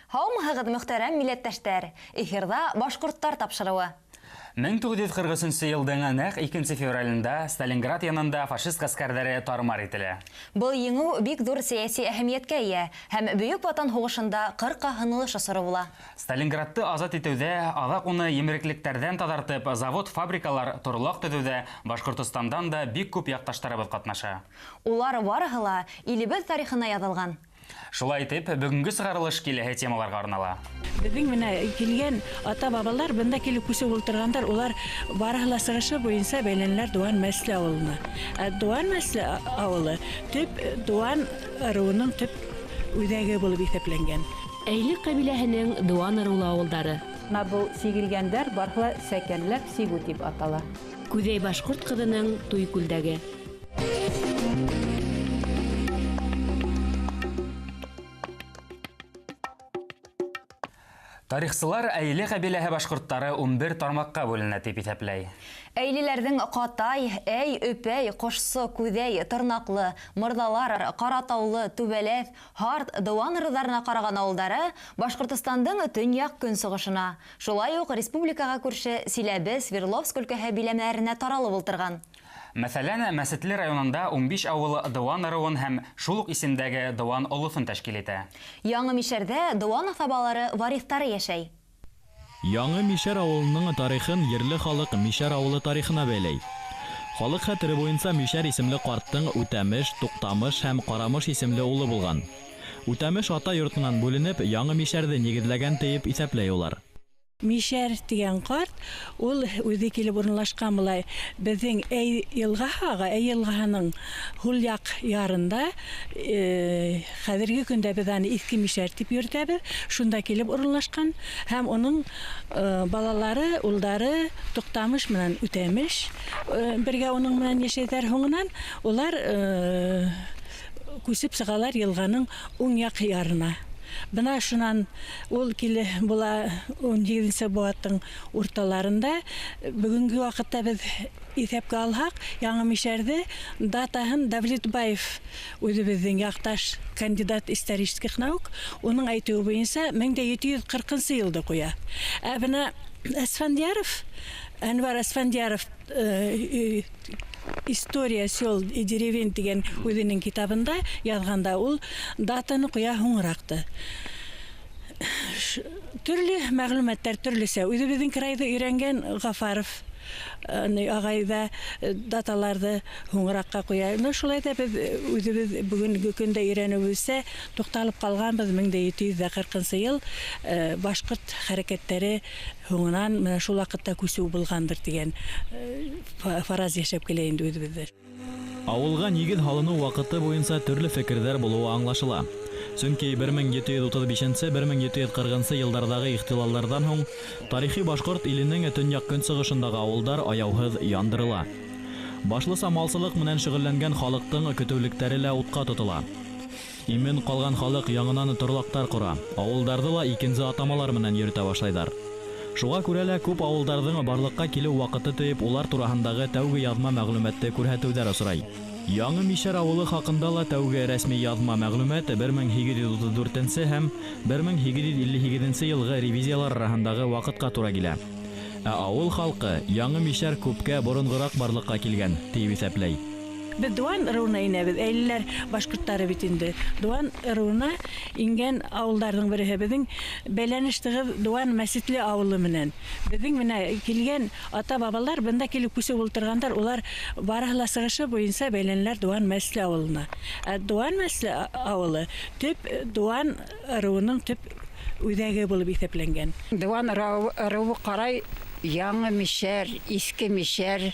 Һаумыһығыҙ, мөхтәрәм милләттәштәр! Эфирҙа «Башҡорттар» тапшырыуы. 1943 йылдың нәҡ 2 февралендә Сталинград янында фашист ғәскәрҙәре тармар ителә. Был еңеү бик ҙур сәйәси әһәмиәткә эйә һәм Бөйөк Ватан һуғышында ҡырҡа һынылыш осоро була. Сталинградты азат итеүҙә, аҙаҡ уны емереклектәрҙән таҙартып, завод-фабрикалар, торлаҡ төҙөүҙә Башҡортостандан да бик күп яҡташтарыбыҙ ҡатнаша. Улар барыһы ла илебеҙ тарихына яҙылған. Шулай итеп, бөгөнгө сығарылыш киләһе темаларға арнала. Беҙҙең менә килгән ата-бабалар бында килеп күсеп ултырғандар, улар барыһы ла сығышы буйынса бәйләнәләр Дыуан Мәсле ауылына. Ә Дыуан Мәсле ауылы төп Дыуан ырыуының төп үҙәге булып иҫәпләнгән. Әйле ҡәбиләһенең Дыуан ырыулы ауылдары. Бына был сигелгәндәр барыһы ла сәкәнләп сигеү тип атала. Күҙәй башҡорт ҡыҙының туй күлдәге. Тарихсылар Әйле ҡәбиләһе башҡорттары 11 тармаҡҡа бүленә тип иҫәпләй. Әйлеләрҙең Ҡатай, Әй, Өпәй, Ҡошсо, Күҙәй, Тырнаҡлы, Мырҙалар, Ҡаратаулы, Түбәләҫ, Һарт, Дыуан ырыуҙарына ҡараған ауылдары Башҡортостандың төньяҡ көнсығышына, шулай уҡ республикаға күрше Силәбе, Свердловск өлкәһе биләмәләренә таралып ултырған. Мәҫәлән, Мәсетле районында 15 ауыл Дыуан ырыуын һәм шул уҡ исемдәге Дыуан олоҫон тәшкил итә. Яңы Мишәрҙә Дыуан аҫабалары вариҫтары йәшәй. Яңы Мишәр ауылының тарихын ерле халыҡ Мишәр ауылы тарихына бәйләй. Халыҡ хәтере буйынса Мишәр исемле ҡарттың Үтәмеш, Туҡтамыш һәм Ҡарамыш исемле улы булған. Үтәмеш ата йортонан бүленеп, Яңы Мишәрҙе нигеҙләгән тиеп иҫәпләй улар. Мишәр тигән ҡарт, ул үҙе килеп урынлашҡан былай. Беҙҙең Әй йылғаһы аға, Әй йылғаһының һул яҡ ярында, хәҙерге көндә беҙ аны Иҫке Мишәр тип йөрөтәбеҙ, шунда килеп урынлашҡан һәм уның балалары, улдары Туҡтамыш менән Үтәмеш бергә уның менән йәшәйҙәр. Һуңынан улар күсеп сығалар йылғаның уң яҡ ярына. Бына шунан ул киле була ун һигеҙенсе быуаттың урталарында. Бөгөнгө ваҡытта беҙ иҫәпкә алһаҡ, Яңы Мишәрҙе датаһын Давлетбаев үҙебеҙҙең яҡташ кандидат исторических наук, уның әйтеүе буйынса мең дә ете йөҙ ҡырҡынсы йылды ҡуя. Ә бына Әсфәндияров, Әнвәр Әсфәндияров История сел и деревень тигән үҙенең китабында яҙғанда ул датаны ҡуя һуңыраҡты. Төрлө мәғлүмәттәр төрлөсә. Үҙебеҙҙең крайҙы өйрәнгән Ғафаров ағай ҙа даталарҙы һуңыраҡҡа ҡуя. Но шулай ҙа беҙ үҙебеҙ бөгөнгө көндә өйрәнеүебеҙсә туҡталып ҡалғанбыҙ. Мең дә ете йөҙ ҙә ҡырҡынсы йыл башҡорт хәрәкәттәре һуңынан менә шул ваҡытта күсеү булғандыр тигән фараз йәшәп килә инде үҙебеҙҙә. Ауылға нигеҙ һалыныу ваҡыты буйынса төрлө фекерҙәр булыуы аңлашыла. Сөнки бер мең ете йөҙ утыҙ бишенсе, бер мең ете йөҙ ҡырҡынсы йылдарҙағы ихтилалдарҙан һуң тарихи башҡорт иленең төньяҡ көнсығышындағы ауылдар аяуһыҙ яндырыла. Башлыса малсылыҡ менән шөғөлләнгән халыҡтың көтөүлектәре лә утҡа тотола. Имен ҡалған халыҡ яңынан торлаҡтар ҡора, ауылдарҙы ла икенсе атамалар менән йөрөтә башлайҙар. Шуға күрә лә күп ауылдарҙың барлыҡҡа килеү ваҡыты тейеп, улар тураһындағы тәүге яҙма мәғлүмәтте күрһәтеүҙәр осрай. Яңы Мишәр ауылы хаҡында ла тәүге рәсми яҙма мәғлүмәт бер мең һигеҙ йөҙ утыҙ дүртенсе һәм бер мең һигеҙ йөҙ илле һигеҙенсе йылғы ревизиялар араһындағы ваҡытҡа тура килә. Ә ауыл халҡы Яңы Мишәр күпкә боронғораҡ барлыҡҡа килгән, тиеп иҫәпләй. Беҙ Дыуан ырыуына инәбеҙ, әйлеләр башҡорттары бит инде. Дыуан ырыуына ингән ауылдарҙың береһе. Беҙҙең бәйләнеш тығыҙ Дыуан Мәсетле ауылы менән. Беҙҙең менә килгән ата-бабалар бында килеп күсеп ултырғандар, улар барыһы ла сығышы буйынса бәйләнәләр Дыуан Мәсле ауылына. Ә Дыуан Мәсле ауылы төп Дыуан ырыуының төп үҙәге булып иҫәпләнгән. Дыуан ырыуы ҡарай Яңы Мишәр, Иҫке Мишәр,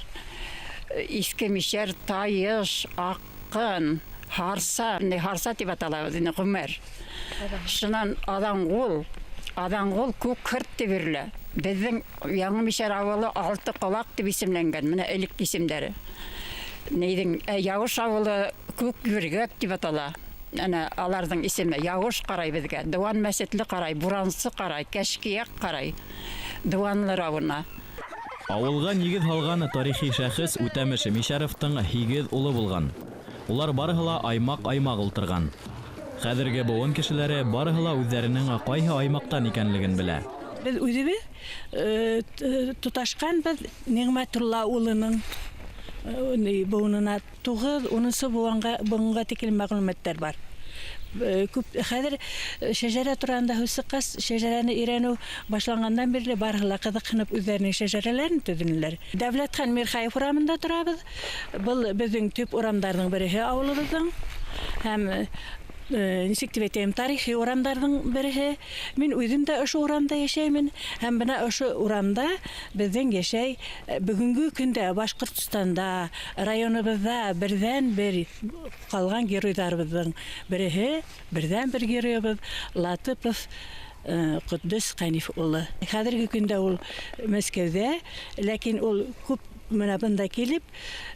Иҫке Мишәр, Тайыш, Аҡҡын, Һарса, не Һарса тип атала үҙе, Ғүмәр. Шунан Аҙанғол, Аҙанғол Күкһырт тип йөрөлә. Беҙҙең Яңы Мишәр ауылы Алты Ҡолаҡ тип исемләнгән, менә элек исемдәре. Нейҙең, Яуыш ауылы Күк Йүргәк тип атала. Әнә аларҙың исеме Яуыш ҡарай беҙгә, Дыуан Мәсетле ҡарай, Бурансы ҡарай, Кәшкияҡ ҡарай, Дыуанлы районына. Ауылға нигеҙ һалған тарихи шәхес Үтәмеш Мишәровтың 8 улы булған. Улар барыһы ла аймаҡ-аймаҡ ултырған. Хәҙерге быуын кешеләре барыһы ла үҙҙәренең ҡайһы аймаҡтан икәнлеген белә. Беҙ үҙебеҙ тоташҡанбыҙ Ниғмәтулла улының быуынына 9-10 быуынға тиклем мәғлүмәттәр бар. Күп хәҙер шәжәрә тураһында һүҙ сыҡҡас, шәжәрәне өйрәнеү башланғандан бирле барыһы ла ҡыҙыҡһынып үҙҙәренең шәжәрәләрен төҙөнөләр. Дәүләтхан Мирхаев урамында торабыҙ. Был беҙҙең төп урамдарҙың береһе ауылыбыҙҙың. Һәм нисек тип әйтәйем, тарихи урамдарҙың береһе. Мин үҙем дә ошо урамда йәшәймен. Һәм бына ошо урамда беҙҙең йәшәй бөгөнгө көндә Башҡортостанда, районыбыҙҙа берҙән-бер ҡалған геройҙарыбыҙҙың береһе, берҙән-бер геройыбыҙ Латыпов Ҡотдос Ҡәниф улы. Хәҙерге көндә ул Мәскәүҙә, ләкин ул күп менә бында килеп,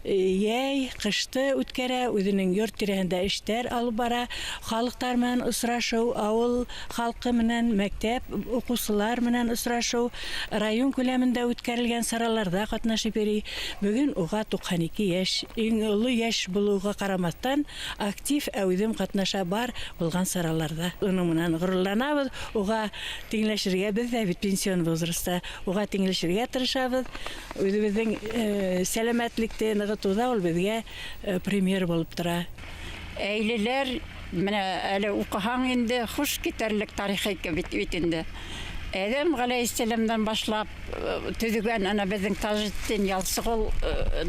йәй, ҡышты үткәрә, үҙенең йорт тирәһендә эштәр алып бара, халыҡтар менән осрашыу, ауыл халҡы менән, мәктәп уҡыусылар менән осрашыу, район күләмендә үткәрелгән сараларҙа ҡатнашып йөрөй. Бөгөн уға 92 йәш, иң оло йәш булыуға ҡарамаҫтан, актив әүҙем ҡатнаша бар булған сараларҙа. Уның менән ғорурланабыҙ, уға тиңләшергә, беҙ ҙә бит пенсион возрастта, уға тиңләшергә тырышабыҙ. Үҙебеҙҙең сәләмәтлекте нығытыуҙа ул беҙгә премьер булып тора. Әйлеләр менә әле уҡыһаң инде хуш китәрлек тарихы бит инде. Әҙәм ғәләйһиссәләмдән башлап төҙөгән ана беҙҙең Тажетдин Ялсығол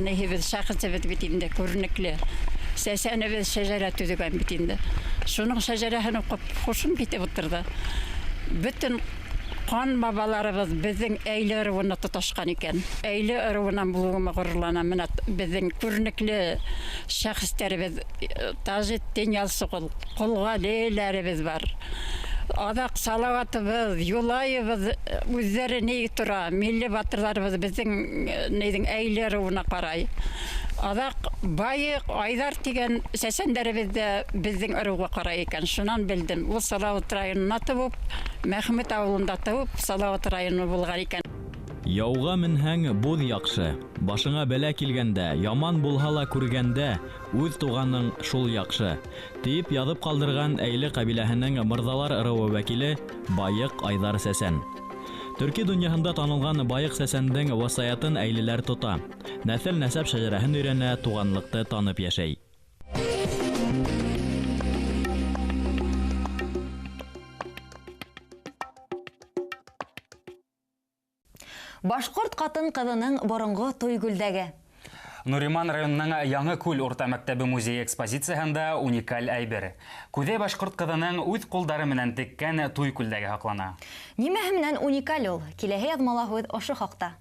ниһебеҙ, шәхесебеҙ бит инде, күренекле. Сәсәнебеҙ шәжәрә төҙөгән бит инде. Шуның шәжәрәһен уҡып хушым китеп ултырҙы. Бөтөн ҡан бабаларыбыҙ беҙҙең Әйле ырыуына тоташҡан икән. Әйле ырыуынан булыуыма ғорурланам. Менә беҙҙең күренекле шәхестәребеҙ Тажетдин Ялсығол, Ҡолғәлеләребеҙ бар. Аҙаҡ Салауатыбыҙ, Юлайыбыҙ үҙҙәре ни тора, милли батырҙарыбыҙ беҙҙең ниҙең Әйле ырыуына ҡарай. Аҙаҡ Байыҡ, Айҙар тигән сәсәндәребеҙ ҙә беҙҙең ырыуға ҡарай икән. Шунан белдем. Ул Салауат районына тыуып, Мәхмүт ауылында тыуып, Салауат районы булған икән. Яуға менһәң, буҙ яҡшы. Башыңа бәлә килгәндә, яман булһа ла күргәндә, үҙ туғаның шул яҡшы. Тиеп яҙып ҡалдырған Әйле ҡәбиләһенең мырҙалар ырыуы вәкиле Байыҡ Айҙар Сәсән. Төрки донъяһында танылған Байыҡ Сәсәндең васаятын әйлеләр тота. Нәҫел-нәсәп шәжәрәһен өйрәнә, туғанлыҡты танып йәшәй. Башҡорт ҡатын-ҡыҙының боронғо туй күлдәге. Нуриман районының Яңы Күл урта мәктәбе музейы экспозицияһында уникаль әйбер. Күҙәй башҡорт ҡыҙының үҙ ҡулдары менән теккән туй күлдәге һаҡлана. Нимәһе менән уникаль ул? Киләһе яҙмала һүҙ ошо хаҡта.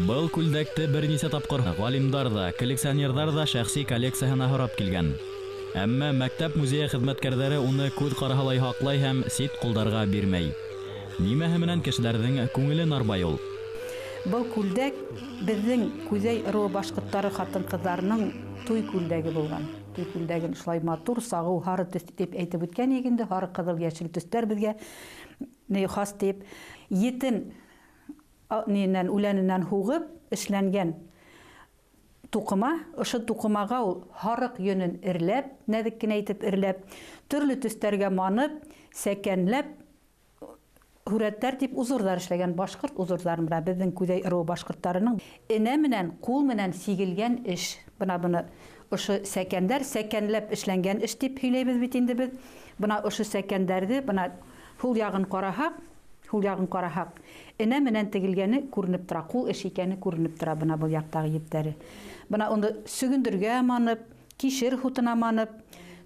Был күлдәкте бер нисә тапҡыр ғалимдар ҙа, коллекционерҙар ҙа шәхси коллекцияһына һорап килгән. Әммә мәктәп музейы хеҙмәткәрҙәре уны күҙ ҡараһылай һаҡлай һәм сит ҡулдарға бирмәй. Нимәһе менән кешеләрҙең күңелен арбай ул? Был күлдәк беҙҙең Күҙәй ырыуы башҡорттары ҡатын-ҡыҙҙарының туй күлдәге булған. Туй күлдәген шулай матур, сағыу, һары төҫ тип әйтеп үткән инде, һары, ҡыҙыл, йәшел төҫтәр беҙгә ни хас тип, етен нинән үләненән һуғып эшләнгән туҡыма, ошо туҡымаға ул һарыҡ йөнөн эрләп, нәҙек кенә итеп эрләп, төрлө төҫтәргә манып, сәкәнләп һүрәттәр тип узорҙар эшләгән башҡорт узорҙарын, бына беҙҙең Күҙәй ырыуы башҡорттарының энә менән, ҡул менән сигелгән эш. Бына быны ошо сәкәндәр, сәкәнләп эшләнгән эш тип һөйләйбеҙ бит инде беҙ. Бына ошо сәкәндәрҙе, бына һул яғын ҡараһаҡ, һул яғын ҡараһаҡ, энә менән тегелгәне күренеп тора, ҡул эш икәне күренеп тора бына был яҡтағы ептәре. Бына уны сөгөндөргә манып, кишер һутына манып,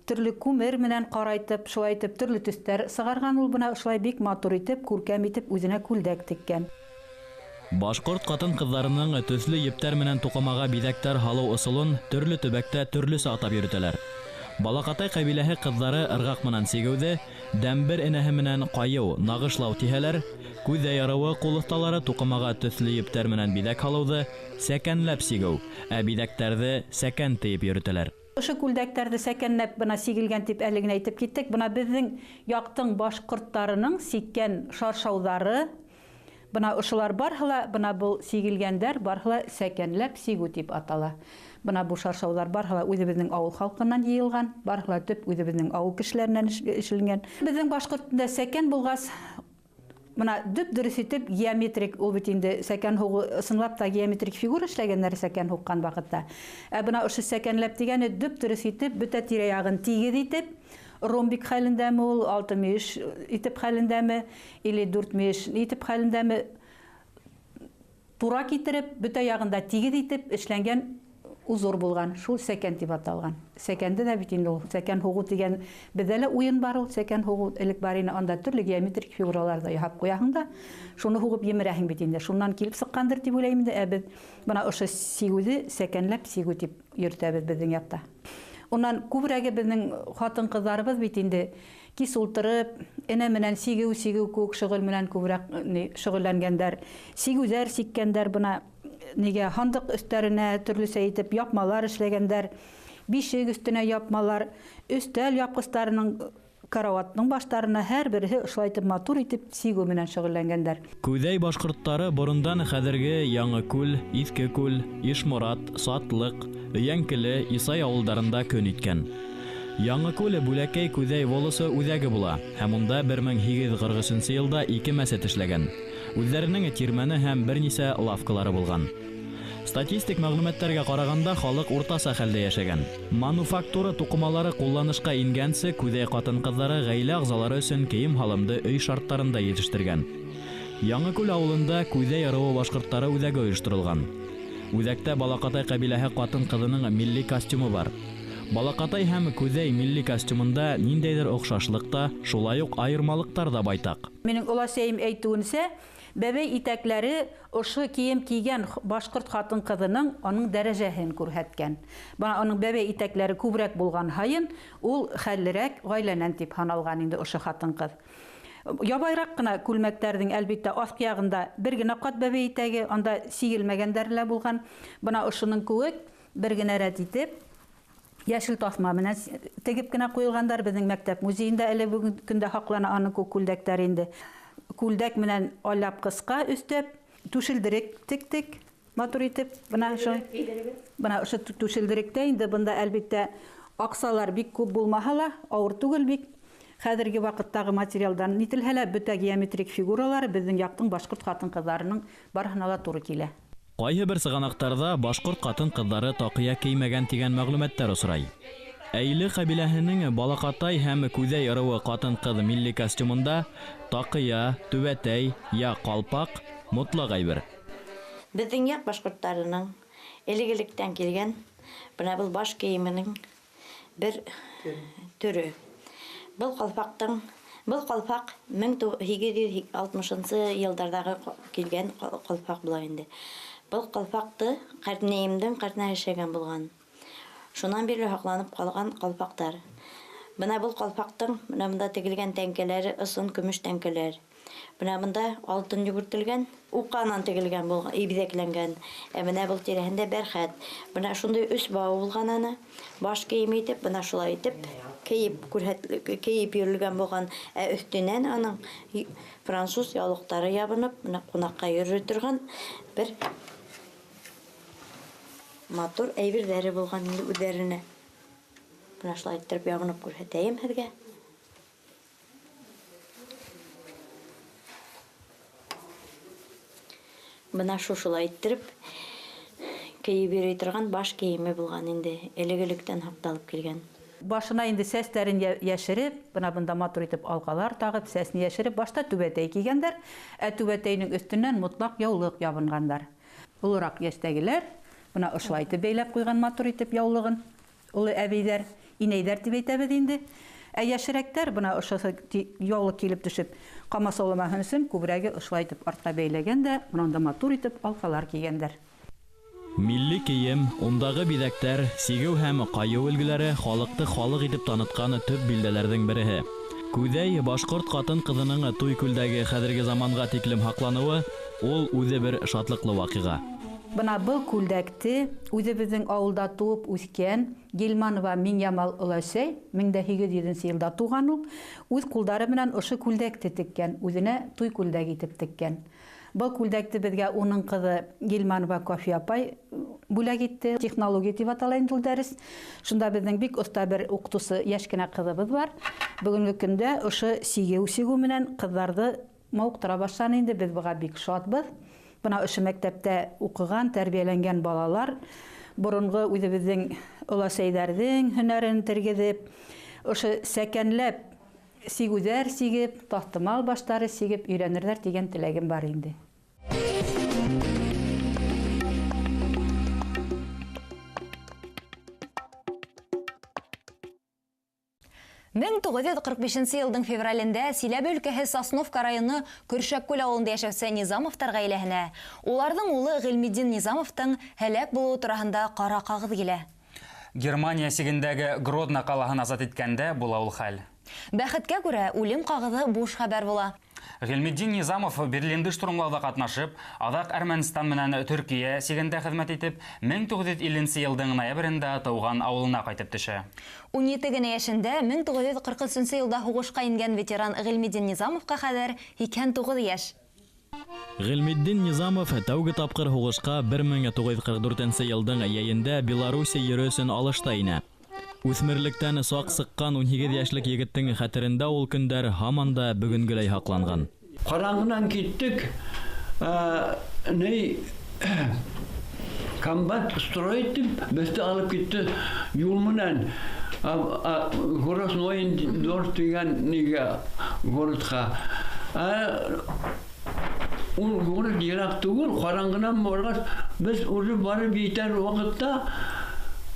төрлө күмер менән ҡарайтып, шулай итеп төрлө төҫтәр сығарған ул, бына шулай бик матур итеп, күркәм итеп үҙенә күлдәк теккән. Башҡорт ҡатын-ҡыҙҙарының төҫлө ептәр менән туҡымаға биҙәктәр һалыу ысулын төрлө төбәктә төрлөсә атап йөрөтәләр. Балаҡатай ҡәбиләһе ҡыҙҙары ырғаҡ менән сигеүҙе, дәмбер энәһе менән ҡайыу, нағышлау тиһәләр, Күҙәй ырыуы ҡул оҫталары туҡымаға төҫлө ептәр менән биҙәк һалыуҙы сәкәнләп сигеү, ә биҙәктәрҙе сәкән тейеп йөрөтәләр. Ошо күлдәктәрҙе сәкәнләп бына сигелгән тип әле генә әйтеп киттек. Бына беҙҙең яҡтың башҡорттарының сиккән шаршауҙары, Бына ошолар барыһы ла, бына был сигелгәндәр барыһы ла сәкәнләп сигеү тип атала. Бына бу шаршаулар барыһы ла үҙебеҙҙең ауыл халҡынан йыйылған, барыһы ла төп үҙебеҙҙең ауыл кешеләренән эшләнгән. Беҙҙең башҡорт телендә сәкән булғас, бына дөп-дөрөҫ итеп геометрик, ул бит инде сәкән һуғыу ысынлап та геометрик фигура эшләгәннәр сәкән һуҡҡан ваҡытта. Ә бына ошо сәкәнләп тигәне дөп-дөрөҫ итеп бөтә тирә-яғын тигеҙ итеп, ромбик хәлендәме ул, алты мөйөш итеп хәлендәме, или дүрт мөйөш итеп хәлендәме, тура китереп, бөтә яғында тигеҙ итеп эшләнгән узор булған, шул сәкән тип аталған. Сәкәнде дә бит инде ул сәкән һуғыу тигән беҙҙә лә уйын бар ул, сәкән һуғыу элек бар ине, анда төрлө геометрик фигуралар ҙа яһап ҡуяһың да, шуны һуғып емерәһең бит инде. Шунан килеп сыҡҡандыр тип уйлайым инде. Ә беҙ бына ошо сигеүҙе сәкәнләп сигеү тип йөрөтәбеҙ беҙҙең яҡта. Унан күберәге беҙҙең ҡатын-ҡыҙҙарыбыҙ бит инде кис ултырып, энә менән сигеү, сигеү кеүек шөғөл менән күберәк шөғөлләнгәндәр, сигеүҙәр сиккәндәр, бына нигә һандыҡ өҫтәренә төрлөсә итеп япмалар эшләгәндәр, бишек өҫтөнә япмалар, өҫтәл япҡыстарының, караваттың баштарына һәр береһе ошолай итеп матур итеп сигеү менән шөғөлләнгәндәр. Күҙәй башҡорттары борондан хәҙерге Яңы Күл, Иҫке Күл, Ишморат, Сатлыҡ, Өйәңкеле, Исай ауылдарында көн иткән. Яңы Күл Бүләкәй Күҙәй волосы үҙәге була һәм унда 1843 йылда ике мәсет эшләгән. Үҙҙәренең тирмәне һәм бер нисә лавкалары булған. Статистик мәғлүмәттәргә ҡарағанда, халыҡ уртаса хәлдә йәшәгән. Мануфактура туҡымалары ҡулланышҡа ингәнсе, Күҙәй ҡатын-ҡыҙҙары ғаилә ағзалары өсөн кейем-һалымды өй шарттарында етештергән. Яңы Күл ауылында Күҙәй ырыуы башҡорттары үҙәге ойошторолған. Үҙәктә Балаҡатай ҡәбиләһе ҡатын-ҡыҙының милли костюмы бар. Балаҡатай һәм Күҙәй милли костюмында ниндәйҙер оҡшашлыҡ та, шулай уҡ айырмалыҡтар ҙа байтаҡ. Минең оләсәйем әйтеүенсә, бәбәй итәкләре ошо кейем кейгән башҡорт ҡатын-ҡыҙының аның дәрәжәһен күрһәткән. Бына аның бәбәй итәкләре күберәк булған һайын, ул хәллерәк ғаиләнән тип һаналған инде ошо ҡатын-ҡыҙ. Ябайыраҡ ҡына күлмәктәрҙең әлбиттә аҫҡы яғында бер генә ҡат бәбәй итәге, анда сигелмәгәндәре лә булған. Бына ошоноң кеүек бер генә рәт итеп йәшел таҫма менән тегеп кенә ҡуйылғандар. Беҙҙең мәктәп музейында әле бөгөн көндә һаҡлана аның күк күлдәктәре инде. Күлдәк менән аллап ҡысҡа өҫтәп, түшелдерек тектек, матур итеп, бына ошо, бына ошо түшелдеректә инде бында әлбиттә аҡсалар бик күп булмаһа ла, ауыр түгел бик. Хәҙерге ваҡыттағы материалдан нителһә лә, бөтә геометрик фигуралары беҙҙең яҡтың башҡорт ҡатын-ҡыҙҙарының барыһына ла тура килә. Ҡайһы бер сығанаҡтарҙа башҡорт ҡатын-ҡыҙҙары таҡыя кеймәгән тигән мәғлүмәттәр осрай. Әйле ҡәбиләһенең Балаҡатай һәм Күҙәй ырыуы ҡатын-ҡыҙ милли костюмында таҡыя, түбәтәй я ҡалпаҡ мотлаҡ әйбер. Беҙҙең яҡ башҡорттарының элек-электән килгән бына был баш кейеменең бер төрө. Был ҡалпаҡ 1860 йылдарҙағы килгән ҡалпаҡ була инде. Был ҡалпаҡты ҡәртнәйемдең ҡәртнәһе эшләгән булған. Шунан бирле һаҡланып ҡалған ҡалпаҡтар. Бына был ҡалпаҡтың бына бында тегелгән тәңкәләре ысын көмөш тәңкәләр. Бына бында алтын йүгертелгән, уҡанан тегелгән булған, биҙәкләнгән. Ә бына был тирәһендә бәрхәт. Бына шундай өс бауы булған аны. Баш кейеме итеп, бына шулай итеп кейеп йөрөлгән булған. Ә өҫтөнән аның француз яулыҡтары ябынып, бына ҡунаҡҡа йөрөй торған бер матур әйберҙәре булған инде үҙҙәренә. Бына шулай иттереп ябынып күрһәтәйем һеҙгә. Бына шушылай иттереп кейеп йөрөй торған баш кейеме булған инде, элек-электән һаҡланып килгән. Башына инде сәстәрен йәшереп, бына бында матур итеп алҡалар тағып, сәсен йәшереп, башта түбәтәй кейгәндәр, ә түбәтәйнең өҫтөнән мотлаҡ яулыҡ ябынғандар. Олораҡ йәштәгеләр бына ошолай итеп бәйләп ҡуйған матур итеп яулығын, оло әбейҙәр, инәйҙәр тип әйтәбеҙ инде. Ә йәшерәктәр бына ошо яулыҡ килеп төшөп ҡамасауламаһын өсөн күберәге ошолай итеп артҡа бәйләгән дә, бынан да матур итеп алҡалар кейгәндәр. Милли кейем, ундағы биҙәктәр, сигеү һәм ҡайыу өлгөләре халыҡты халыҡ итеп танытҡан төп билдәләрҙең береһе. Күҙәй башҡорт ҡатын-ҡыҙының туй күлдәге хәҙерге заманға тиклем һаҡланыуы ул үҙе бер шатлыҡлы ваҡиға. Бына был күлдәкте үҙебеҙҙең ауылда тыуып үҫкән Гилманова Миңйамал оләсәй 1800 йылда тыуған ул, үҙ ҡулдары менән ошо күлдәкте теккән, үҙенә туй күлдәге итеп теккән. Был күлдәкте беҙгә уның ҡыҙы Гилманова Кофе апай бүләк итте. Технология тип атала инде ул дәрес. Шунда беҙҙең бик оҫта бер уҡытыусы йәш кенә ҡыҙыбыҙ бар. Бөгөнгө көндә ошо сигеү менән ҡыҙҙарҙы мауыҡтыра башланы инде. Беҙ быға бик шатбыҙ. Бына ошо мәктәптә уҡыған, тәрбиәләнгән балалар боронғо үҙебеҙҙең оләсәйҙәрҙең һөнәрен тергеҙеп, ошо сәкәнләп сигеүҙәр сигеп, таҫтымал баштары сигеп өйрәнерҙәр тигән теләгем бар инде. Мең 1945 йылдың февралендә Силәбе өлкәһе Сосновка районы Көршәккүл ауылында йәшәүсе Низамовтар ғаиләһенә уларҙың улы Ғилметдин Низамовтың һәләк булыуы тураһында ҡара ҡағыҙ килә. Германия сигендәге Гродно ҡалаһын азат иткәндә була ул хәл. Бәхеткә күрә үлем ҡағыҙы буш хәбәр була. Ғилметдин Низамов Берлинды штурмлауҙа ҡатнашып, аҙаҡ Әрмәнстан менән Төркиә сигендә хеҙмәт итеп, 1950 йылдың ноябрендә тыуған ауылына ҡайтып төшә. 17 генә йәшендә 1943 йылда һуғышҡа ингән ветеран Ғилметдин Низамовҡа хәҙер 89 йәш. Ғилметдин Низамов тәүге тапҡыр һуғышҡа 1944 йылдың йәйендә Белоруссия ере өсөн алышта инә. Үҫмерлектән саҡ сыҡҡан 18 йәшлек егеттең хәтерендә ул көндәр һаман да бөгөнгөләй һаҡланған. Ҡараңғынан киттек, комбат строй итеп, беҙҙе алып китте юл менән. Город Нойндорф тигән нигә городҡа. Ул город йыраҡ түгел, ҡараңғынан барғас, беҙ уже барып етәр ваҡытта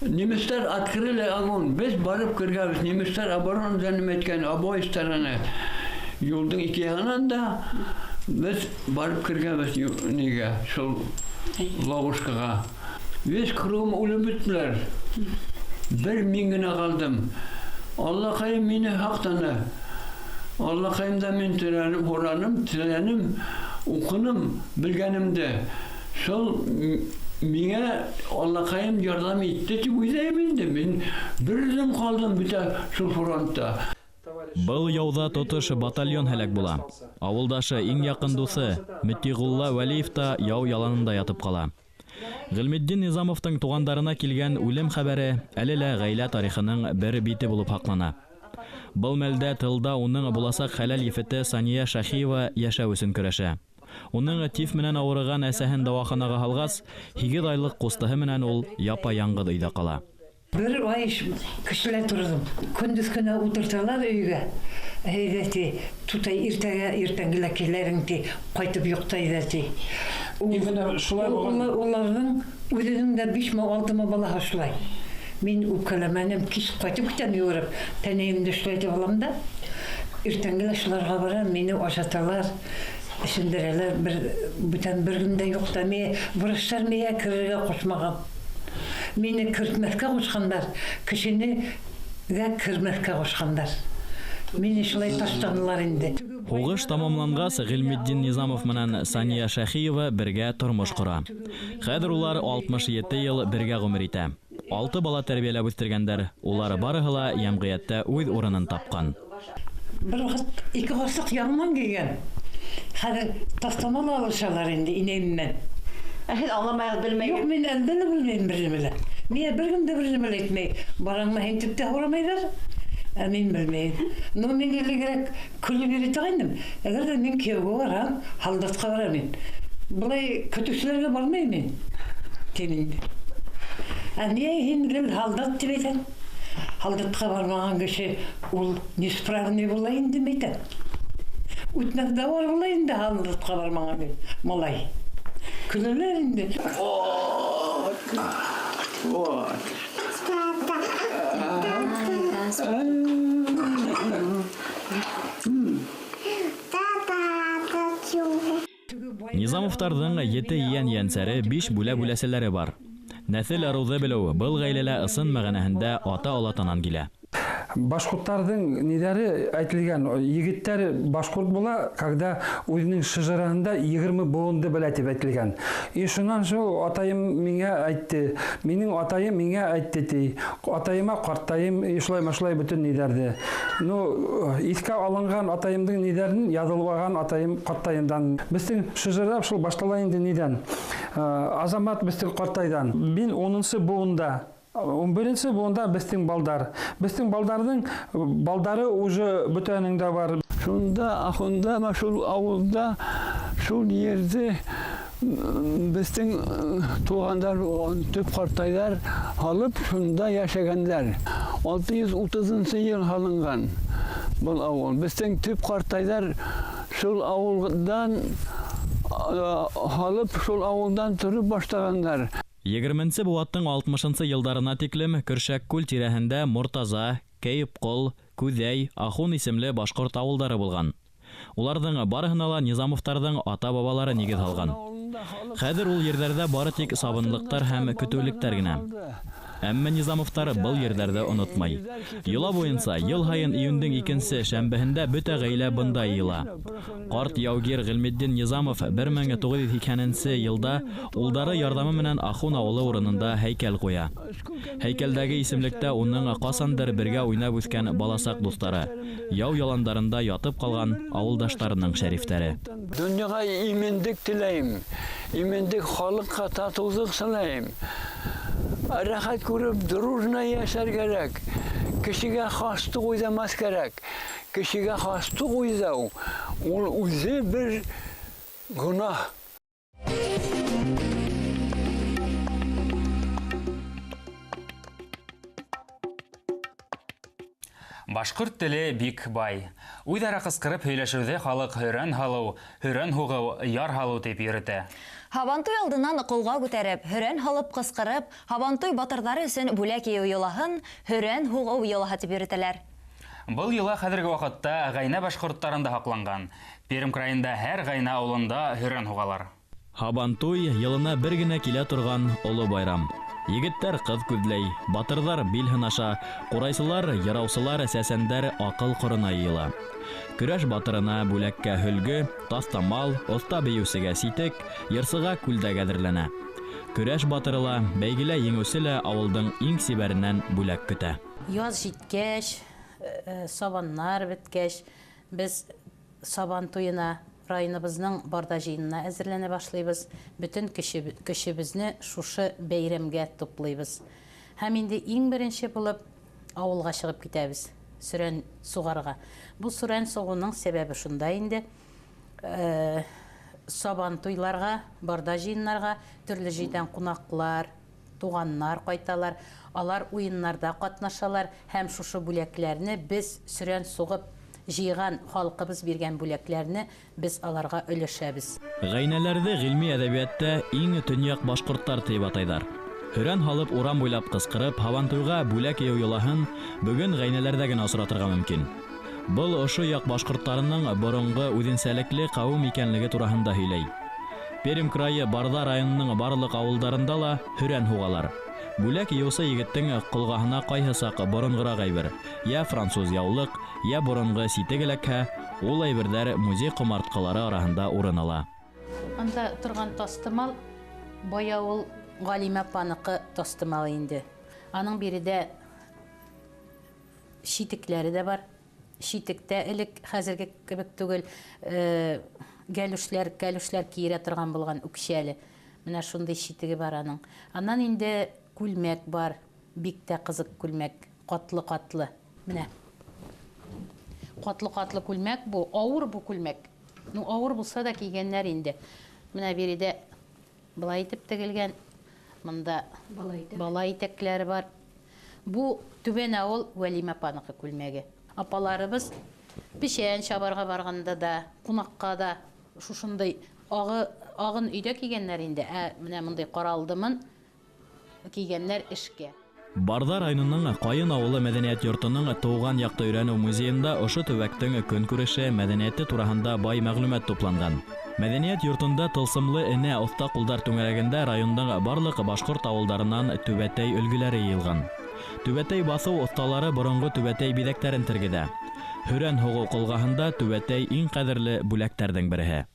немецтар открыли огонь. Беҙ барып кергәнбеҙ. Немецтар оборона занимать иткән обои стороны. Юлдың ике яғынан да беҙ барып кергәнбеҙ нигә, шул ловушкаға. Весь кругом үлеп бөттөләр. Бер мин генә ҡалдым. Аллаҡайым мине һаҡланы. Аллаҡайымдан мин теләнем, һораным, теләнем, уҡыным белгәнемде. Шул миңә Аллаҡайым ярҙам итте тип уйлайым инде. Мин бер үҙем ҡалдым бөтә шул фронтта. Был яуҙа тотош батальон һәләк була. Ауылдашы, иң яҡын дуҫы Мөтиғулла Вәлиев та яу яланында ятып ҡала. Ғилметдин Низамовтың туғандарына килгән үлем хәбәре әле лә ғаилә тарихының бер бите булып һаҡлана. Был мәлдә тылда уның буласаҡ хәләл ефете Сания Шахиева йәшәү өсөн көрәшә. Уның тиф менән ауырыған әсәһен дауаханаға һалғас, 8 айлыҡ ҡустыһы менән ул япа-яңғыҙ өйҙә ҡала. Бер ай кешеләр торҙом. Көндөҙ көнө ултырталар өйгә. Әйҙә ти, тутай иртәгә, иртәнгелә киләрең ти, ҡайтып йоҡтай ҙа ти. Уларҙың үҙенең дә 5-ме 6-мы балаһы шулай. Мин үпкәләмәнем, кис ҡайтып китәм йүгереп, тәнәйемде шулай итеп алам да. Иртәнгелә шуларға барам, мине ашаталар. Эшендерәләр, бер бүтән бер кем дә юҡ та. Врачтар миңә керергә ҡушмаған. Мине кертмәҫкә ҡушҡандар, кешене гә кермәҫкә ҡушҡандар. Мине шулай ташланылар инде. Һуғыш тамамланғас, Ғилметдин Низамов менән Сания Шахиева бергә тормош ҡора. Хәҙер улар 67 йыл бергә ғүмер итә. 6 бала тәрбиәләп үҫтергәндәр. Улар барыһы ла йәмғиәттә үҙ урынын тапҡан. Бер ваҡыт 2 ҡасыҡ яңынан кейгән. Хәҙер таҫтамал алышалар инде инәйем менән. Ә һеҙ аңламайғыҙ, белмәйһегеҙ? Юҡ, мин әлдә лә белмәйем бер нәмә лә. Миңә бер кем дә бер нәмә лә әйтмәй. Бараңмы һин тип тә һорамайҙар. Ә мин белмәйем. Но мин элегерәк көлөп йөрөй торғайным. Әгәр ҙә мин кейәүгә барһам, һалдатҡа барам мин. Былай көтөүселәргә бармайым мин. Тим инде. Ә ниңә һин гел һалдат тип әйтәң? Һалдатҡа бармаған кеше ул неисправный була инде, әйтәм. Үтмәк дауар була инде һалдатҡа бармаған малай. Көләләр инде. Вот. Вот. Низамовтарҙың 7 ейән ейәнсәре, 5 бүлә-бүләсәләре бар. Нәҫел ырыуҙы белеү был ғаиләлә ысын мәғәнәһендә ата-олатанан килә. Башҡорттарҙың ниҙәре әйтелгән, егеттәр башҡорт була, когда үҙенең шыжыраһында 20 быуынды белә тип әйтелгән. И шунан шул атайым миңә әйтте, минең атайым миңә әйтте ти. Атайыма ҡартайым, и шулай бөтөн ниҙәрҙе. Ну, иҫкә алынған атайымдың ниҙәрен яҙылған атайым ҡартайымдан. Беҙҙең шыжыра шул баштала инде ниҙән. Азамат беҙҙең ҡартайҙан. Мин 10-нсы быуында. 11-нсе быуында беҙҙең балдар. Беҙҙең балдарҙың балдары уже бөтәһенең дә бар. Шунда ахунда шул ауылда шул ерҙе беҙҙең туғандар, төп ҡартайҙар һалып шунда йәшәгәндәр. 630-нсы йыл һалынған был ауыл. Беҙҙең төп ҡартайҙар шул ауылдан һалып, шул ауылдан тороп башлағандар. 20-нсе быуаттың 60-нсы йылдарына тиклем Көршәккүл тирәһендә Мортаза, Кәйепҡол, Күҙәй, Ахун исемле башҡорт ауылдары булған. Уларҙың барыһына ла Низамовтарҙың ата-бабалары нигеҙ һалған. Хәҙер ул ерҙәрҙә бары тик сабынлыҡтар һәм көтөүлектәр генә. Әммә Низамовтар был ерҙәрҙе онотмай. Йола буйынса йыл һайын июндең 2-нсе шәмбеһендә бөтә ғаилә бында йыйыла. Ҡарт яугир Ғилметдин Низамов 1980 йылда улдары ярҙамы менән Ахун ауылы урынында һәйкәл ҡуя. Һәйкәлдәге исемлектә уның ҡасандыр бергә уйнап үҫкән баласаҡ дуҫтары, яу яландарында ятып ҡалған ауылдаштарының шәрифтәре. Донъяға именлек теләйем, именлек халыҡҡа татыулыҡ теләйем. Рәхәт күреп, дружно йәшәр кәрәк. Кешегә хаслыҡ уйҙамаҫ кәрәк. Кешегә хаслыҡ уйҙау ул үҙе бер гонаһ. Башҡорт теле бик бай. Үҙ-ара ҡысҡырып һөйләшеүҙе халыҡ һөрән һалыу, һөрән һуғыу, яр һалыу тип йөрөтә. Һабантуй алдынан ҡулға күтәреп, һөрән һалып ҡысҡырып, һабантуй батырҙары өсөн бүләк йыйыу йолаһын һөрән һуғыу йолаһы тип йөрөтәләр. Был йола хәҙерге ваҡытта Ғәйнә башҡорттарында һаҡланған. Пермь крайында һәр Ғәйнә ауылында һөрән һуғалар. Һабантуй йылына бер генә килә торған оло байрам. Егеттәр ҡыҙ күҙләй, батырҙар бил һынаша, ҡурайсылар, йыраусылар, сәсәндәр аҡыл ҡорона йыйыла. Көрәш батырына бүләккә һөлгө, таҫтамал, оҫта бейеүсегә ситек, йырсыға күлдәк әҙерләнә. Көрәш батыры ла, бәйгелә еңеүсе лә ауылдың иң сибәренән бүләк көтә. Яҙ еткәс, сабаннар бөткәс, беҙ сабан туйына, районыбыҙҙың Барҙа йыйынына әҙерләнә башлайбыҙ. Бөтөн көсөбөҙҙө шушы бәйрәмгә туплайбыҙ. Һәм инде иң беренсе булып ауылға сығып китәбеҙ, сөрән суғарға. Был сөрән суғыуның сәбәбе шунда инде, сабан туйларға, Барҙа йыйыннарға төрлө ерҙән ҡунаҡлар, туғаннар ҡайталар, алар уйыннарҙа ҡатнашалар һәм шушы бүләкләрне беҙ сөрән суғып жыйған халҡыбыҙ биргән бүләкләрне беҙ аларға өләшәбеҙ. Ғәйнәләрҙе ғилми әҙәбиәттә иң төньяҡ башҡорттар тип атайҙар. Һөрән һалып урам буйлап ҡысҡырып һабантуйға бүләк йыйыу йолаһын бөгөн ғәйнәләрҙә генә осратырға мөмкин. Был ошо яҡ башҡорттарының боронғо үҙенсәлекле ҡәүем икәнлеге тураһында һөйләй. Пермь крайы Барҙа районының барлыҡ ауылдарында ла һөрән һуғалар. Бүләк йыйыусы егеттең ҡолғаһына ҡайһы саҡ боронғораҡ әйбер, йә француз яулыҡ, йә боронғо ситек эләкһә, ул әйберҙәр музей ҡомартҡылары араһында урын ала. Анда торған таҫтымал бая ул Ғәлимә апаныҡы таҫтымалы инде. Аның биредә ситекләре дә бар. Ситектә элек хәҙерге кебек түгел, гәлүшләр, кәлүшләр кейерә торған булған үксәле. Менә шундай ситеге бар аның. Аннан инде күлмәк бар, бик тә ҡыҙыҡ күлмәк, ҡатлы-ҡатлы. Менә ҡатлы-ҡатлы күлмәк бу, ауыр бу күлмәк. Ну, ауыр булса да кейгәннәр инде. Менә биредә былай итеп тегелгән, мында бала итәкләре бар. Бу Түбән ауыл Вәлимә апаныҡы күлмәге. Апаларыбыҙ печән сабарға барғанда да, ҡунаҡҡа да шушындай ағын өйҙә кейгәннәр инде. Ә менә мындай ҡаралдымын кейгәннәр эшкә. Барҙа районының Ҡайын ауылы мәҙәниәт йортоноң тыуған яҡты өйрәнеү музейында ошо төбәктең көнкүреше, мәҙәниәте тураһында бай мәғлүмәт тупланған. Мәҙәниәт йортонда тылсымлы энә оҫта ҡулдар түңәрәгендә райондың барлыҡ башҡорт ауылдарынан түбәтәй өлгөләре йыйылған. Түбәтәй баҫыу оҫталары боронғо түбәтәй биҙәктәрен тергеҙә. Һөрән һуғыу ҡолғаһында түбәтәй иң ҡәҙерле бүләктәрҙең береһе.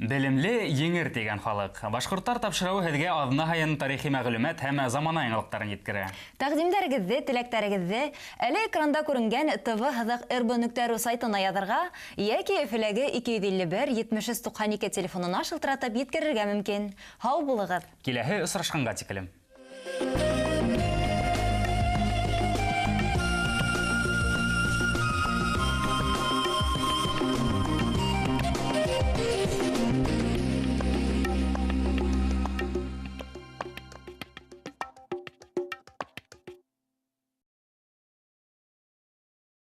Белемле еңер тигән халыҡ. Башҡорттар тапшырыуы һеҙгә аҙна һайын тарихи мәғлүмәт һәм замана яңылыҡтарын еткерә. Тәҡдимдәрегеҙҙе, теләктәрегеҙҙе әле экранда күренгән tv.rb.ru сайтына яҙырға йәки Өфөләге 251 73 92 телефонына шылтыратып еткерергә мөмкин. Һау булығыҙ. Киләһе осрашҡанға тиклем.